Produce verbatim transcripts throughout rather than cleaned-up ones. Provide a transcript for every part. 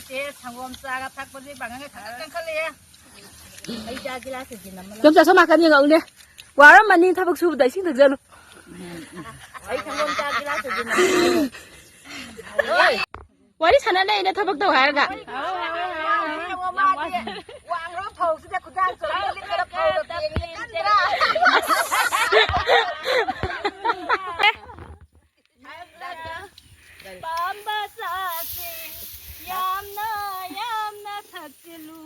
ꯁꯦ, ꯁꯪꯒꯣꯝ ꯆꯥꯒ ꯊꯛꯄꯁꯦ ꯄꯥꯡꯒꯜꯒ ꯈꯪꯀꯟ ꯀꯟꯈꯠꯂꯛꯑꯦ꯫ ꯑꯩ ꯆꯥ ꯒꯤꯂꯥꯁ ꯑꯁꯤ ꯅꯝꯃ ꯌꯣꯝꯆꯥ, ꯁꯣꯝ ꯅꯥꯀꯟ ꯌꯦꯡꯉꯛꯎꯅꯦ꯫ ꯋꯥꯔꯝꯃꯅꯤ ꯊꯕꯛ ꯁꯨꯕꯗ, ꯏꯁꯤꯡ ꯊꯛꯆꯜꯂꯨ꯫ ꯑꯩ ꯁꯪꯒꯣꯝ ꯆꯥ ꯒꯤꯂꯥꯁ ꯑꯁꯤ ꯅꯝꯃ ꯋꯥꯔꯤ ꯁꯥꯟꯅ ꯂꯩꯅ ꯊꯕꯛ ꯇꯧ ꯍꯥꯏꯔꯒ꯫ ꯋꯥꯡꯈ꯭ꯔꯕ ꯐꯧꯁꯤꯗ ꯈꯨꯗꯥꯡ ꯆꯣꯟꯕ ꯂꯤꯠꯂꯒ ꯐꯧꯗ ꯇꯦꯡꯉꯤ ꯀꯟꯗ꯭ꯔꯥ? ꯄꯥꯝꯕ ꯆꯥꯁꯤ ꯌꯥꯝꯅ ꯌꯥꯝꯅ ꯊꯛꯆꯤꯜꯂꯨ꯫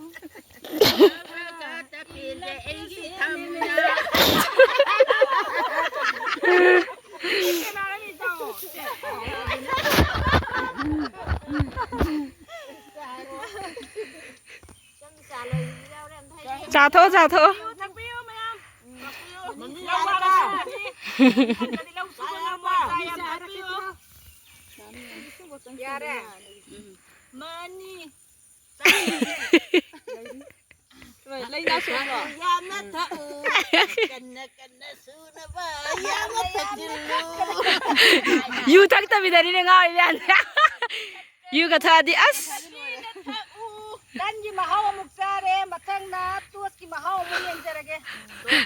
ꯆꯥꯊꯣꯛꯑꯣ, ꯆꯥꯊꯣꯛꯑꯣ꯫ ꯌꯥꯔꯦ꯫ ꯃꯥꯅꯤ꯫ ꯂꯩꯅꯥ ꯁꯣꯛꯄ꯭ꯔꯣ? ꯌꯥꯝꯅ ꯊꯛꯎ꯫ ꯀꯟꯅ ꯀꯟꯅ ꯁꯨꯅꯕ ꯌꯥꯝꯅ ꯊꯛꯆꯤꯜꯂꯨ꯫ ꯌꯨ ꯊꯛꯇꯕꯤꯗꯅꯤꯅꯦ ꯉꯥꯎꯔꯤ ꯃꯌꯥꯝꯁꯦ꯫ ꯌꯨꯒ ꯊꯛꯑꯗꯤ ꯑꯁ꯫ ꯇꯟꯒꯤ ꯃꯍꯥꯎ ꯑꯃꯨꯛ ꯆꯥꯔꯦ, ꯃꯊꯪꯅ ꯇꯣꯁꯀꯤ ꯃꯍꯥꯎ ꯑꯃꯨꯛ ꯌꯦꯡꯖꯔꯒꯦ꯫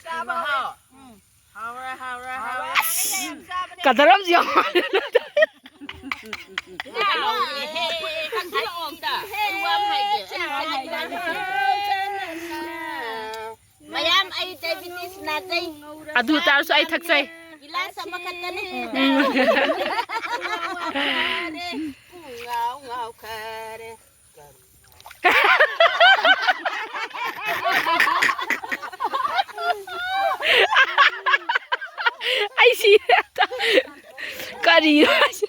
ꯆꯥꯕ ꯍꯧꯔꯦ꯫ ꯎꯝ꯫ ꯍꯥꯎꯔꯦ, ꯍꯥꯎꯔꯦ, ꯍꯥꯎꯔꯦ꯫ ꯀꯗꯔ ꯑꯃꯁꯨ ꯌꯥꯎ꯫ ꯃꯌꯥꯝ, ꯑꯩ diabetes ꯅꯥꯖꯩ꯫ ꯑꯗꯨ ꯇꯥꯔꯁꯨ ꯑꯩ ꯊꯛꯆꯩ꯫ ꯒꯤꯂꯥꯁ ꯑꯃꯈꯛꯇꯅꯦ꯫ ꯎꯝ꯫ ꯉꯥꯎ ꯉꯥꯎꯈꯔꯦ꯫ ꯑꯩ ꯁꯤꯔꯦ꯫ ꯀꯔꯤꯅꯣ ꯍꯥꯏꯁꯦ?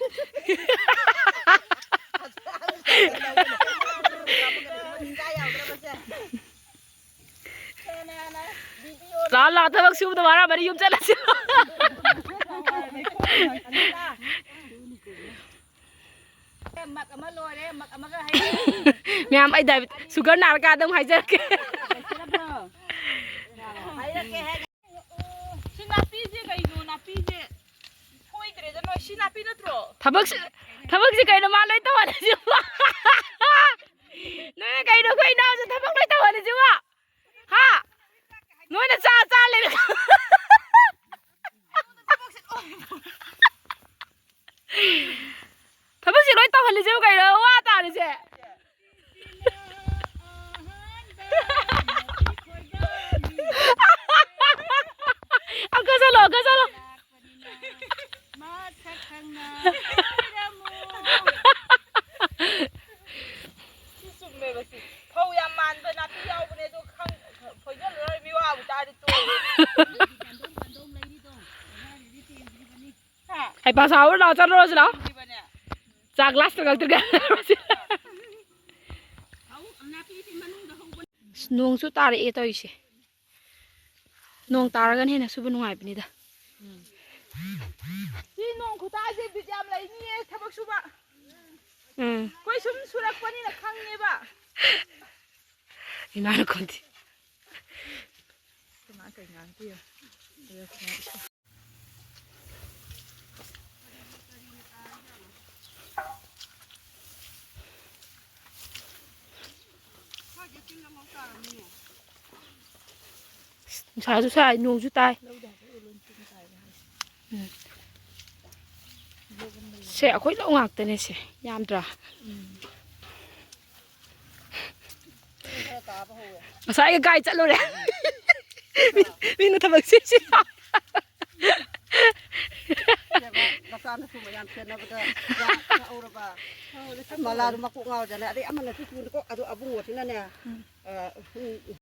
ꯂꯥꯛꯑꯣ, ꯂꯥꯛꯑꯣ, ꯊꯕꯛ ꯁꯨꯕꯗ ꯋꯥꯔꯝꯃꯅꯤ, ꯌꯨꯝ ꯆꯠꯂꯁꯤ꯫ ꯃꯛ ꯑꯃ ꯂꯣꯏꯔꯦ, ꯃꯛ ꯑꯃꯒ ꯍꯩꯔꯦ꯫ ꯃꯌꯥꯝ, ꯑꯩ diabetes, sugar ꯅꯥꯔꯀꯥꯟꯗ ꯑꯃꯨꯛ ꯍꯥꯏꯖꯔꯛꯀꯦ꯫ ꯁꯤ ꯅꯥꯄꯤꯁꯦ ꯀꯩꯅꯣ? ꯅꯥꯄꯤꯁꯦ ꯐꯣꯏꯗ꯭ꯔꯦꯗ ꯅꯣꯏ꯫ ꯁꯤ ꯅꯥꯄꯤ ꯅꯠꯇ꯭ꯔꯣ? ꯊꯕꯛꯁꯤ, ꯊꯕꯛꯁꯤ ꯀꯩꯅꯣ ꯃꯥ ꯂꯣꯏ ꯇꯧꯍꯜꯂꯤꯁꯤꯕꯣ? ꯀꯩꯅꯣ ꯑꯩꯈꯣꯏ ꯏꯅꯥꯎꯁꯦ ꯊꯕꯛ ꯂꯣꯏ ꯇꯧꯍꯜꯂꯤꯁꯤꯕꯣ? ꯍꯥ? ꯅꯣꯏꯅ ꯆꯥ ꯆꯥ ꯂꯩꯔꯒ ꯊꯕꯛꯁꯦ ꯂꯣꯏ ꯇꯧꯍꯜꯂꯤꯁꯤꯕꯨ ꯀꯩꯅꯣ? ꯋꯥ ꯇꯥꯔꯤꯁꯦ꯫ ꯑꯃꯨꯛꯀ ꯆꯠꯂꯣ, ꯑꯃꯨꯛꯀ ꯆꯠꯂꯣ꯫ ꯃꯁꯛ ꯈꯪꯅ ꯁꯤ ꯆꯨꯝꯃꯦꯕ ꯁꯤ꯫ ꯐꯧ ꯌꯥꯝ ꯃꯥꯟꯕ ꯅꯥꯄꯤ ꯌꯥꯎꯕꯅꯦ ꯑꯗꯣ ꯈꯪ-, ꯐꯣꯏꯖꯜꯂꯨꯔ ꯃꯤ ꯋꯥꯕ ꯇꯥꯔꯗꯤ ꯇꯣꯛꯑꯦ꯫ ꯍꯩꯄꯥ ꯁꯥꯎꯔ ꯂꯥꯛꯑꯣ, ꯆꯠꯂꯨꯔꯁꯤ ꯂꯥꯛꯑꯣ꯫ ꯆꯥ ꯒ꯭ꯂꯥꯁ ꯇꯧꯔꯛꯇ꯭ꯔꯒ ꯆꯠꯂꯨꯔꯁꯤ꯫ ꯑꯁ, ꯅꯣꯡꯁꯨ ꯇꯥꯔꯛꯑꯦ ꯇꯧꯔꯤꯁꯦ꯫ ꯅꯣꯡ ꯇꯥꯔꯒꯅ ꯍꯦꯟꯅ ꯁꯨꯕ ꯅꯨꯡꯉꯥꯏꯕꯅꯤꯗ꯫ ꯁꯤ ꯅꯣꯡ ꯈꯨꯇꯥꯁꯦ ꯕꯤꯠ ꯌꯥꯝ ꯂꯩꯅꯤꯌꯦ ꯊꯕꯛ ꯁꯨꯕ꯫ ꯎꯝ꯫ ꯑꯩꯈꯣꯏ ꯁꯨꯝ ꯁꯨꯔꯛꯄꯅꯤꯅ ꯈꯪꯉꯦꯕ꯫ ꯏꯃꯥꯅ ꯈꯣꯟꯊꯤ꯫ ꯏꯃꯥ ꯀꯩ ꯉꯥꯡꯗꯣꯏꯅꯣ? ꯅꯨꯡꯁꯥꯁꯨ ꯁꯥꯏ, ꯅꯣꯡꯁꯨ ꯇꯥꯏ꯫ ꯎꯝ꯫ ꯁꯦ, ꯑꯩꯈꯣꯏ ꯂꯧ ꯉꯥꯛꯇꯅꯦ ꯁꯦ, ꯌꯥꯝꯗ꯭ꯔꯥ? ꯉꯁꯥꯏꯒ ꯀꯥꯏ ꯆꯠꯂꯨꯔꯦ? ꯃꯤ-, ꯃꯤꯅ ꯊꯕꯛ ꯁꯨꯏꯁꯤ꯫ ꯃꯆꯥꯅꯁꯨ ꯃꯌꯥꯝ ꯁꯦꯟꯅꯕꯗ ꯌꯥꯝ ꯀꯛꯍꯧꯔꯕ꯫ ꯃꯂꯥꯗꯣ ꯃꯀꯣꯛ ꯉꯥꯎꯗꯅ, ꯑꯗꯩ ꯑꯃꯅꯁꯨ ꯆꯨꯅꯀꯣ, ꯑꯗꯣ ꯑꯕꯨꯡꯉꯣꯁꯤꯅꯅꯦ, ꯑ, ꯎꯝ,